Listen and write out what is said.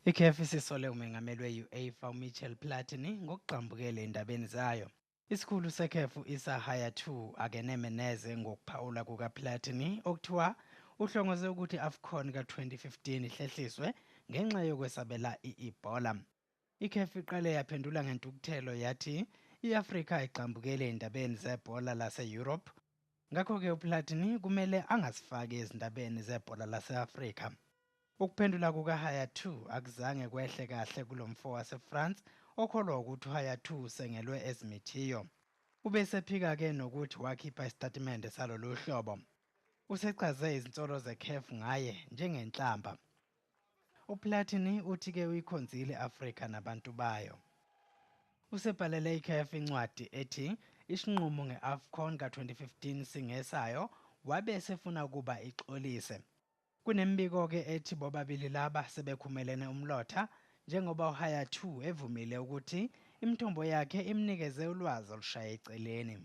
ICAF isisole umengameli we-UEFA uMichel Platini ngokugxambukela endabeni zayo. Isikhulu seCAF u-Issa Hayatou akeneme neze ngokuphawula kukaPlatini okuthiwa uhlongoze ukuthi i-AFCON ka-2015 ihlehliswe ngenxa yokwesabela i-Ebola. ICAF iqale yaphendula ngentukuthelo yathi i-Afrika ayigxambukeli ezindabeni zebhola lase-Europe ngakho-ke uPlatini kumele angazifaki ezindabeni zebhola lase-Afrika. Ukuphendula kukaHayatou akuzange kwehle kahle kulo mfo waseFrance okholwa ukuthi uHayatou usengelwe ezimithiyo. Ubesephika-ke nokuthi wakhipha isitatimende salolu hlobo. Usechaze izinsolo zeCAF ngaye njengenhlamba. UPlatini uthi-ke uyikhonzile i-Afrika nabantu bayo. Usebhalele iCAF incwadi ethi isinqumo nge-AFCON ka-2015 singesayo wabe esefuna ukuba ixolise. Kunemibiko-ke ethi bobabili laba sebekhumelene umlotha njengoba uHayatou evumile ukuthi imithombo yakhe imnikeze ulwazi olushaye eceleni.